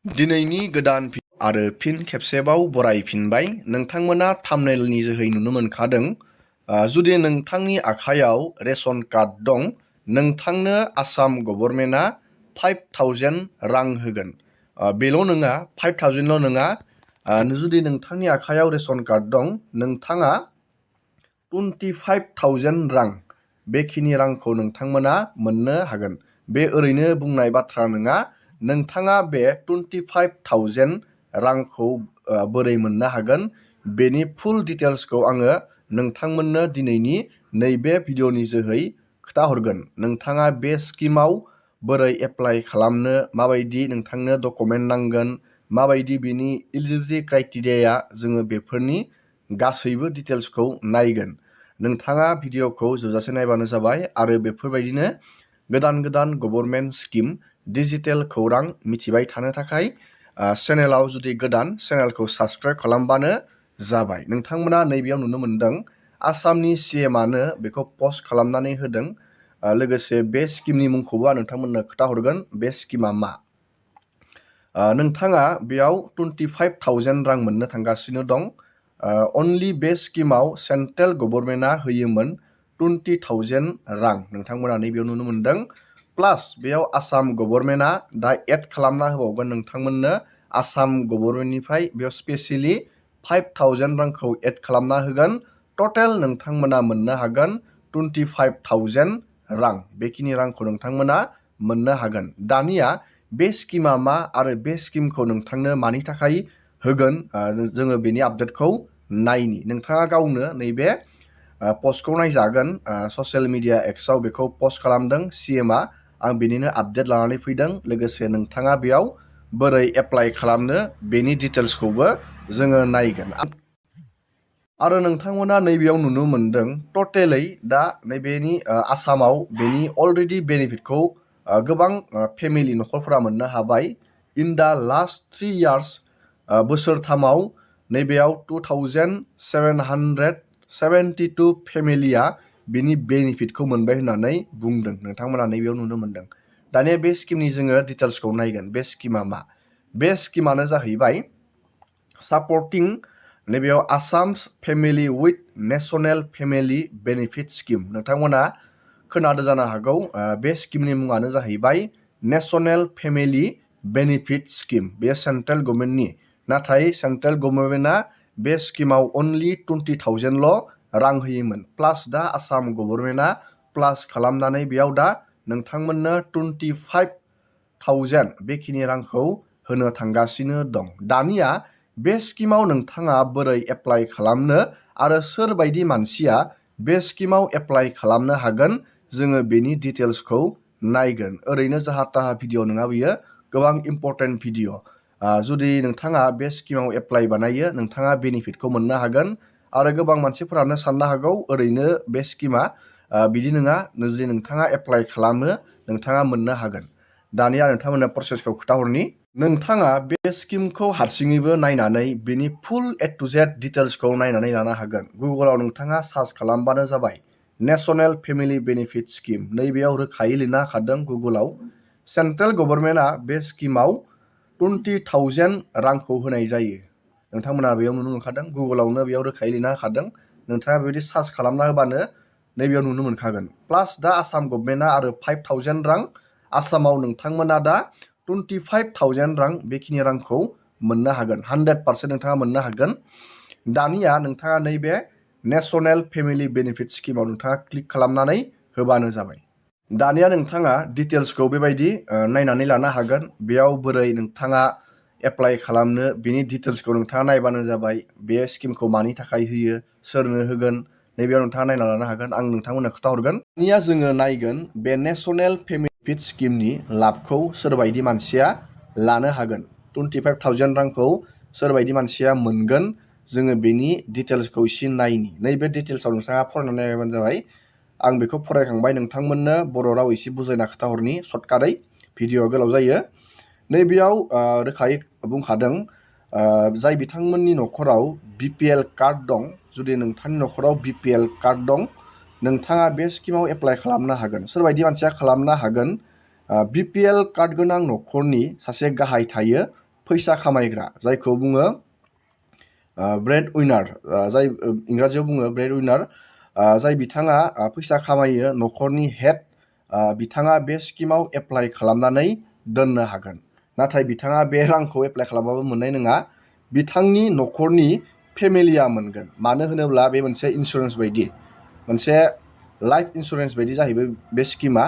दिनैनि गोदान आरो फिन खेबसेबाव बरायफिनबाय। नोंथांमोना थाम्बनेलनि जोहै नुनो मोनखादों। जुदि नोंथांनि आखायाव रेशन कार्ड दं, नोंथांनो आसाम गभर्नमेन्टआ 5000 रां होगोन। बेल' नङा, 5000ल' नङा। जुदि नोंथांनि आखायाव रेशन कार्ड दं, नोंथाङा 25,000 रां, बेखिनि रांखौ नोंथांमोना मोननो हागोन। बे ओरैनो बुंनाय बाथ्रा नङा। नोंथाङा बे 25,000 रांखौ बोरै मोननो हागोन, बेनि फुल डिटेल्सखौ आङो नोंथांमोननो दिनैनि नैबे भिडिअनि जोहै खोन्थाहरगोन। नोंथाङा बे स्किमाव बोरै एप्लाइ खालामनो, माबायदि नोंथांनो डकुमेन्ट नांगोन, माबायदि बेनि इलिजिबिलिटि क्राइटेरिया, जोङो बेफोरनि गासैबो डिटेल्सखौ नायगोन। नोंथाङा भिडिअखौ जोबजासे नायबानो जाबाय आरो बेफोरबायदिनो गोदान गोदान गभर्नमेन्ट स्किम, डिजिटेल खौरां मिथिबाय थानो थाखाय चेनेलाव जुदि गोदान, चेनेलखौ साबस्क्राइब खालामबानो जाबाय। नोंथांमोना नैबेयाव नुनो मोनदों आसामनि CMआनो बेखौ पस्ट खालामनानै होदों। लोगोसे बे स्किमनि मुंखौबो आं नोंथांमोननो खोन्थाहरगोन। बे स्किमा मा? नोंथाङा बेयाव 25,000 रां मोननो थांगासिनो दं। अनलि बे स्किमाव सेन्ट्रेल गभर्नमेन्टआ होयोमोन 20,000 रां। नोंथांमोना नैबेयाव नुनो मोनदों। प्लास बेयाव आसाम गभर्नमेन्टआ दा एड खालामना होबावगोन नोंथांमोननो। आसाम गभर्नमेन्टनिफ्राय बेयाव स्पेसियेलि 5,000 रांखौ एड खालामना होगोन। टटेल नोंथांमोना मोननो हागोन 25,000 रां। बेखिनि रांखौ नोंथांमोना मोननो हागोन। दानिया बे स्किमा मा आरो बे स्किमखौ नोंथांनो मानि थाखाय होगोन, जोङो बेनि आपडेटखौ नायनि। नोंथाङा गावनो नैबे पस्टखौ नायजागोन। ससियेल मिडिया एक्सआव बेखौ पस्ट खालामदों CMआ। आं बेनिनो आपडेट लानानै फैदों। लोगोसे नोंथाङा बेयाव बोरै एप्लाइ खालामनो, बेनि डिटेल्सखौबो जोङो नायगोन। आरो नोंथांमोना नैबेयाव नुनो मोनदों टटेलै दा नैबेनि आसामाव बेनि अलरेडि बेनिफिटखौ गोबां फेमिलि न'खरफोरा मोननो हाबाय। इन दा लास्ट 3 years, बोसोरथामाव नैबेयाव 2,772 फेमिलिया बिनि बेनिफिटखौ मोनबाय होननानै बुंदों। नोंथांमोना नैबेयाव नुनो मोनदों। दानिया बे स्किमनि जोङो डिटेल्सखौ नायगोन। बे स्किमा मा? बे स्किमानो जाहैबाय सापर्टिं नैबेयाव Assam family with national family benefit scheme. नोंथांमोना खोनादो जानो हागौ। बे स्किमनि मुङानो जाहैबाय नेशनेल फेमिलि बेनिफिट स्किम। बे सेन्ट्रेल गभर्नमेन्टनि। नाथाय सेन्ट्रेल गभर्नमेन्टआ बे स्किमाव अनलि 20,000ल' रां होयोमोन। प्लास दा आसाम गभर्नमेन्टआ प्लास खालामनानै बेयाव दा नोंथांमोननो 25,000 बेखिनि रांखौ होनो थांगासिनो दं। दानिया बे स्किमाव नोंथाङा बोरै एप्लाइ खालामनो आरो सोरबायदि मानसिया बे स्किमाव एप्लाइ खालामनो हागोन, जोङो बेनि डिटेल्सखौ नायगोन। ओरैनो जाहा थाहा भिडिअ नङा बियो, गोबां इम्परटेन्ट भिडिअ। जुदि नोंथाङा बे स्किमाव एप्लाइ बानायो, नोंथाङा बेनिफिटखौ मोननो हागोन। आरो गोबां मानसिफोरानो साननो हागौ ओरैनो बे स्किमा बिदि नङा। जुदि नोंथाङा एप्लाइ खालामो, नोंथाङा मोननो हागोन। दानिया नोंथांमोननो प्रसेसखौ खोन्थाहरनि। नोंथाङा बे स्किमखौ हारसिङैबो नायनानै बेनि फुल A to Z डिटेल्सखौ नायनानै लानो हागोन। गुगोलाव नोंथाङा सार्च खालामबानो जाबाय नेशनेल फेमिलि बेनिफिट स्किम। नैबेयाव रोखायै लिरना होखादों गुगोलाव। सेन्ट्रेल गभर्नमेन्टआ बे स्किमाव 20,000 रांखौ होनाय जायो। नोंथांमोना बेयाव नुनो मोनखादों। गुगोलावनो बेयाव रोखायै लिरना होखादों। नोंथाङा बेबायदि सार्च खालामना होबानो नैबेयाव नुनो मोनखागोन। प्लास दा आसाम गभर्नमेन्टआ आरो 5,000 रां। आसामाव नोंथांमोना दा 25,000 रां बेखिनि रांखौ मोननो हागोन। 100% नोंथाङा मोननो हागोन। दानिया नोंथाङा नैबे नेशनेल फेमिलि बेनिफिट स्किमाव नोंथाङा क्लिक खालामनानै होबानो जाबाय। दानिया नोंथाङा डिटेल्सखौ बेबायदि नायनानै लानो हागोन। बेयाव बोरै नोंथाङा एप्लाइ खालामनो, बेनि डिटेल्सखौ नोंथाङा नायबानो जाबाय। बे स्किमखौ मानि थाखाय होयो, सोरनो होगोन, नैबेयाव नोंथाङा नायना लानो हागोन। आं नोंथांमोननो खोन्थाहरगोन। दानिया जोङो नायगोन बे नेशनेल बेनिफिट स्किमनि लाबखौ सोरबायदि मानसिया लानो हागोन। 25,000 रांखौ सोरबायदि मानसिया मोनगोन, जोङो बेनि डिटेल्सखौ एसे नायनि। नैबे डिटेल्सआव नोंथाङा फरायनानै नायबानो जाबाय। आं बेखौ फरायखांबाय। नोंथांमोननो बर' राव एसे बुजायना खोन्थाहरनि सर्टकाटै। भिडिअआ गोलाव जायो। नैबेयाव रोखायै बुंखादों जाय बिथांमोननि न'खराव BPL कार्ड दं। जुदि नोंथांनि न'खराव BPL कार्ड दं, नोंथाङा बे स्किमाव एप्लाइ खालामनो हागोन। सोरबायदि मानसिया खालामनो हागोन? BPL कार्ड गोनां न'खरनि सासे गाहाय थायो, फैसा खामायग्रा जायखौ बुङो ब्रेड उइनार, जाय इंराजियाव बुङो ब्रेड उइनार, जाय बिथाङा फैसा खामायो, न'खरनि हेड, बिथाङा बे स्किमाव एप्लाइ खालामनानै दोननो हागोन। नाथाय बिथाङा बे रांखौ एप्लाइ खालामबाबो मोननाय नङा, बिथांनि न'खरनि फेमिलिया मोनगोन। मानो होनोब्ला बे मोनसे इन्सुरेन्स बायदि, मोनसे लाइफ इन्सुरेन्स बायदि जाहैबाय बे स्किमा।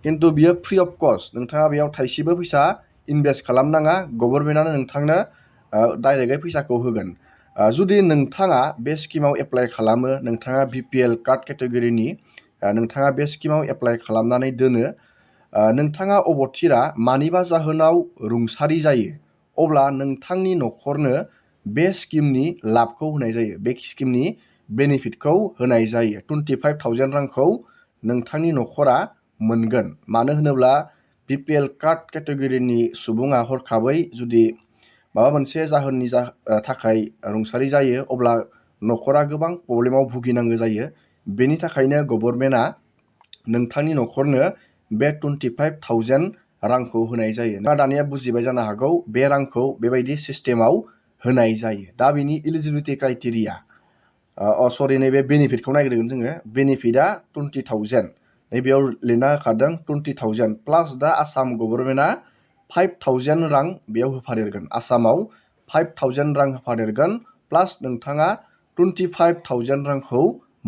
खिन्थु बियो फ्रि अफ कस्ट, नोंथाङा बेयाव थाइसेबो फैसा इनभेस्ट खालामनाङा, गभर्नमेन्टआनो नोंथांनो डाइरेक्टयै फैसाखौ होगोन। जुदि नोंथाङा बे स्किमाव एप्लाइ खालामो, नोंथाङा BPL कार्ड केटेगरिनि, नोंथाङा बे स्किमाव एप्लाइ खालामनानै दोनो, नोंथाङा अबथिरा मानिबा जाहोनाव रुंसारि जायो, अब्ला नोंथांनि न'खरनो बे स्किमनि लाबखौ होनाय जायो, बे स्किमनि बेनिफिटखौ होनाय जायो। 25,000 रांखौ नोंथांनि न'खरा मोनगोन। मानो होनोब्ला BPL कार्ड केटेगरिनि सुबुङा हरखाबै जुदि माबा मोनसे जाहोननि थाखाय रुंसारि जायो, अब्ला न'खरा गोबां प्रब्लेमाव भुगिनांगौ जायो। बेनि थाखायनो गभर्नमेन्टआ नोंथांनि न'खरनो बे 25,000 रांखौ होनाय जायो। नोंथाङा दानिया बुजिबाय जानो हागौ बे रांखौ बेबायदि सिस्टेमाव होनाय जायो। दा बिनि इलिजिबिलिटि क्राइटेरिया, नैबे बेनिफिटखौ नायग्रोगोन जोङो। बेनिफिटआ 20,000, नैबेयाव लिरना होखादों 20,000 प्लास दा आसाम गभर्नमेन्टआ 5,000 रां बेयाव होफादेरगोन। आसामाव 5,000 रां होफादेरगोन, प्लास नोंथाङा 25,000 रांखौ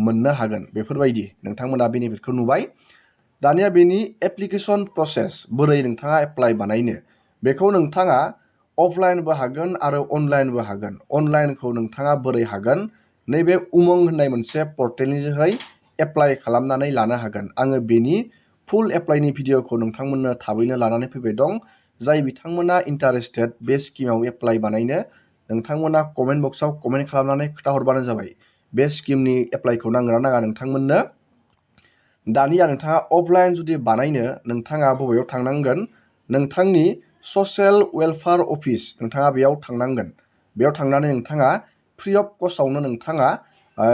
मोननो हागोन। बेफोरबायदि नोंथांमोना बेनिफिटखौ नुबाय। दानिया बेनि एप्लिकेसन प्रसेस, बोरै नोंथाङा एप्लाइ बानायनो, बेखौ नोंथाङा अफलाइनबो हागोन आरो अनलाइनबो हागोन। अनलाइनखौ नोंथाङा बोरै हागोन, नैबे उमंग होननाय मोनसे पर्टेलनि जोहै एप्लाइ खालामनानै लानो हागोन। आङो बेनि फुल एप्लाइनि भिडिअखौ नोंथांमोननो थाबैनो लानानै फैबाय दं। जाय बिथांमोना इन्टारेस्टेड बे स्किमाव एप्लाइ बानायनो, नोंथांमोना कमेन्ट बक्सआव कमेन्ट खालामनानै खोन्थाहरबानो जाबाय बे स्किमनि एप्लाइखौ नांगोना नाङा नोंथांमोननो। दानिया नोंथाङा अफलाइन जुदि बानायनो, नोंथाङा बबेयाव थांनांगोन, नोंथांनि ससियेल वेलफेयार अफिस, नोंथाङा बेयाव थांनांगोन। बेयाव थांनानै नोंथाङा फ्रि अफ कस्टआवनो नोंथाङा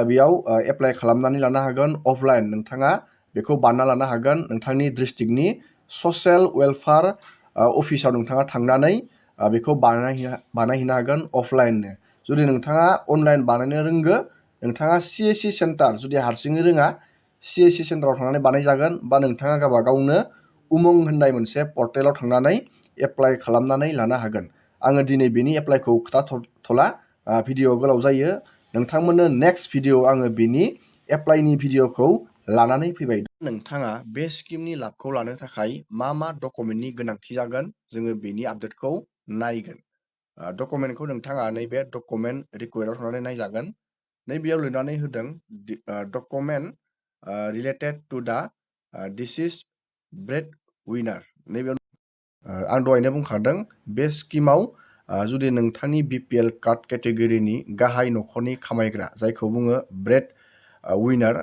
बेयाव एप्लाइ खालामनानै लानो हागोन। अफलाइन नोंथाङा बेखौ बानायना लानो हागोन। नोंथांनि डिस्ट्रिक्टनि ससियेल वेलफेयार अफिसाव नोंथाङा थांनानै बेखौ बानायहैनो हागोन अफलाइननो। जुदि नोंथाङा अनलाइन बानायनो रोंगो, नोंथाङा CSC सेन्टार, जुदि हारसिङै रोङा CSC सेन्टाराव थांनानै बानायजागोन, बा नोंथाङा गावबा गावनो उमंग होननाय मोनसे पर्टेलाव थांनानै एप्लाइ खालामनानै लानो हागोन। आङो दिनै बेनि एप्लाइखौ खोथाथ'ला, भिडिअ गोलाव जायो। नोंथांमोननो नेक्स्ट भिडिअ आङो बेनि एप्लाइनि भिडिअखौ लानानै फैबाय। नोंथाङा बे स्किमनि लाबखौ लानो थाखाय मा मा डकुमेन्टनि गोनांथि जागोन, जोङो बेनि आपडेटखौ नायगोन। डकुमेन्टखौ नोंथाङा नैबे डकुमेन्ट रिक्वेस्टआव थांनानै नायजागोन। नैबेयाव लिरनानै होदों डकुमेन्ट रिलेटेड टु दा डिसिज ब्रेड उइनार। नैबेयाव आं दहायनो बुंखादों बे स्किमाव जुदि नोंथांनि BPL कार्ड केटेगरिनि गाहाय न'खरनि खामायग्रा, जायखौ बुङो ब्रेड उइनार,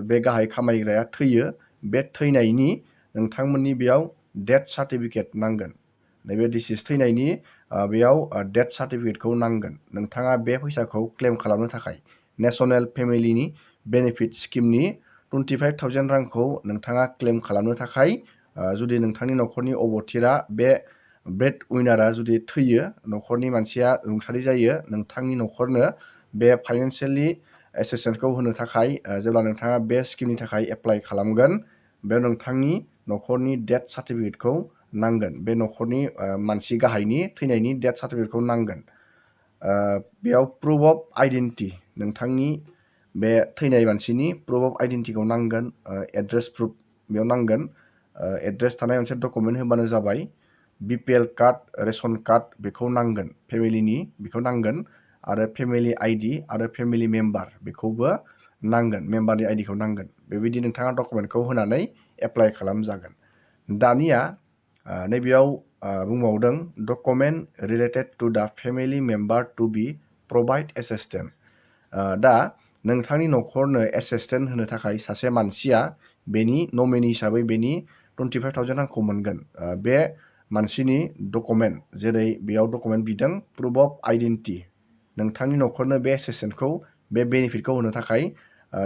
बे गाहाय खामायग्राया थैयो, बे थैनायनि नोंथांमोननि बेयाव डेथ सार्टिफिकेट नांगोन। नैबे डिसिज थैनायनि बेयाव डेथ सार्टिफिकेटखौ नांगोन। नोंथाङा बे फैसाखौ क्लेम खालामनो थाखाय नेशनेल फेमिलिनि बेनिफिट स्किमनि 25,000 रांखौ नोंथाङा क्लेम खालामनो थाखाय, जुदि नोंथांनि न'खरनि अबथिरा बे ब्रेड उइनारा जुदि थैयो, न'खरनि मानसिया रुंसारि जायो, नोंथांनि न'खरनो बे फाइनान्सियेलि एसिस्टेन्सखौ होनो थाखाय जेब्ला नोंथाङा बे स्किमनि थाखाय एप्लाइ खालामगोन, बे नोंथांनि न'खरनि डेथ सार्टिफिकेटखौ नांगोन। बे न'खरनि मानसि गाहायनि थैनायनि डेथ सार्टिफिकेटखौ नांगोन। बेयाव प्रुफ अफ आइडेन्टिटि, नोंथांनि बे थैनाय मानसिनि प्रुफ अफ आइडेन्टिटिखौ नांगोन। एड्रेस प्रुफ बेयाव नांगोन। एड्रेस थानाय मोनसे डकुमेन्ट होबानो जाबाय। BPL कार्ड, रेशन कार्ड बेखौ नांगोन, फेमिलिनि बेखौ नांगोन, आरो फेमिलि ID आरो फेमिलि मेम्बार बेखौबो नांगोन, मेम्बारनि आइडिखौ नांगोन। बेबायदि नोंथाङा डकुमेन्टखौ होनानै एप्लाइ खालामजागोन। दानिया नैबेयाव बुंबावदों डकुमेन्ट रिलेटेड टु दा फेमिलि मेम्बार टु बि प्रभाइड एसिस्टेन्ट। दा नोंथांनि न'खरनो एसिस्टेन्ट होनो थाखाय सासे मानसिया बेनि नमिनि हिसाबै बेनि 25,000 रांखौ मोनगोन। बे मानसिनि डकुमेन्ट, जेरै बेयाव डकुमेन्ट बिदों प्रुफ अफ आइडेन्टिटि, नोंथांनि न'खरनो बे एसिस्टेन्टखौ, बे बेनिफिटखौ होनो थाखाय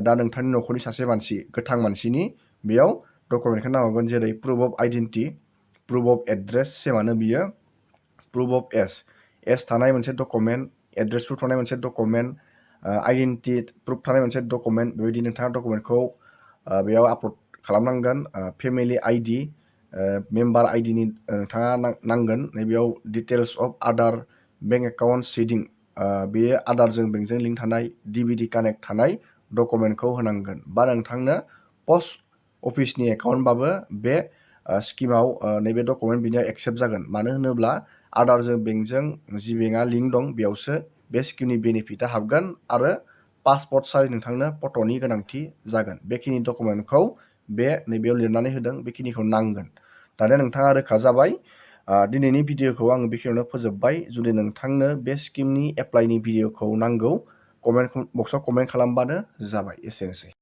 दा नोंथांनि न'खरनि सासे मानसि, गोथां मानसिनि बेयाव डकुमेन्टखौ नांगोन, जेरै proof of identity, proof of address, सेमानो बियो, प्रुफ अफ एस थानाय मोनसे डकुमेन्ट, एड्रेस प्रुफ थानाय मोनसे डकुमेन्ट, आइडेन्टिटि प्रुफ थानाय मोनसे डकुमेन्ट, बेबायदि नोंथाङा डकुमेन्टखौ बेयाव आपल'ड खालामनांगोन। फेमिलि आइडि, मेम्बार आइडिनि नोंथाङा नांगोन। नैबेयाव डिटेल्स अफ आदार बेंक एकाउन्ट सिडिं, बेयो आदारजों बेंकजों लिंक थानाय डिबिडि कानेक्ट थानाय डकुमेन्टखौ होनांगोन। बा नोंथांनो पस्ट अफिसनि एकाउन्टबाबो बे स्किमाव नैबे डकुमेन्ट बिनियाव एक्सेप्ट जागोन। मानो होनोब्ला आदारजों बेंकजों जि बेंकआ लिंक दं बेयावसो बे स्किमनि बेनिफिटआ हाबगोन आरो पासपर्ट साइज नोंथांनो फट'नि गोनांथि जागोन। बेखिनि डकुमेन्टखौ बे नैबेयाव लिरनानै होदों, बेखिनिखौ नांगोन। दानिया नोंथाङा रोखा जाबाय। दिनैनि भिडिअखौ आङो बेखिनियावनो फोजोबबाय। जुदि नोंथांनो बे स्किमनि एप्लाइनि भिडिअखौ नांगौ, कमेन्ट बक्सआव कमेन्ट खालामबानो जाबाय। एसेनोसै।